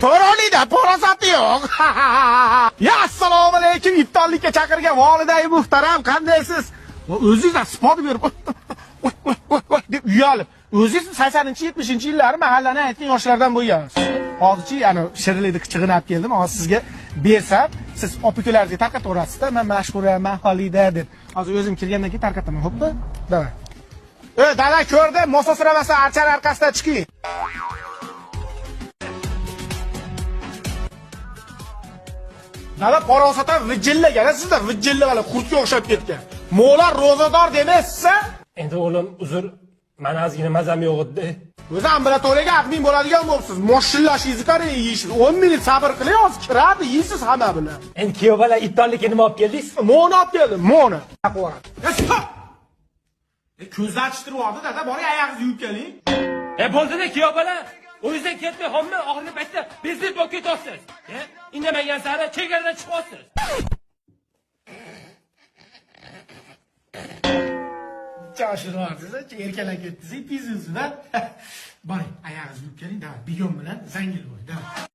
To'roniyda parosati yo'q. Ya assalomu alaykum, iftorlikka chaqirgan voliday muhtaram, qandaysiz? O'zingiz sport berib deb uyalib. O'zingiz 80-70-yillari mahallani aytgan yoshlardan bo'lgansiz. Hozirchi ana shirinlikni qichig'ini olib keldim, hozir sizga bersam, siz opa-ukalaringizga tarqataverasiz-da, men mashhura, man Xolida deb. Hozir o'zim kirgandan keyin tarqataman, xo'pmi? Давай. Ey, dada ko'rdi, mo'sasiramasdan archani orqasidan chiqing. Dada parosat ham vijillagan, sizda vijillavalar qurtga o'xshab ketgan. Mo'lar ro'zador demaysiz? Endi o'g'lim, uzr, mani ozgina mazam yo'q edi. O'zi ambulatoriyaga admin bo'ladigan bo'libsiz. Moshillashingizni qarang, yeyishingiz. 10 minut sabr qiling, hozir kiradi, yeysiz hamma bilan. Endi kuyov bola, iftorlikka nima olib keldingiz? Mo'ni olib keldim, mo'ni. Stop! Ko'zni achishtirib yubordi, dada, boring oyog'ingizni yuvib keling. E bo'ldida kuyov bola. O'zingizdan ketmay hommi oxirgi paytda bezbet bo'lib ketyapsiz. E, indamagan sari chegaradan chiqyapsiz. Choshirib erkalab ketdingiz, pizingizda. Boring, oyog'ingizni yuvib keling, davay, bigon bilan zangil bo'ling, davay.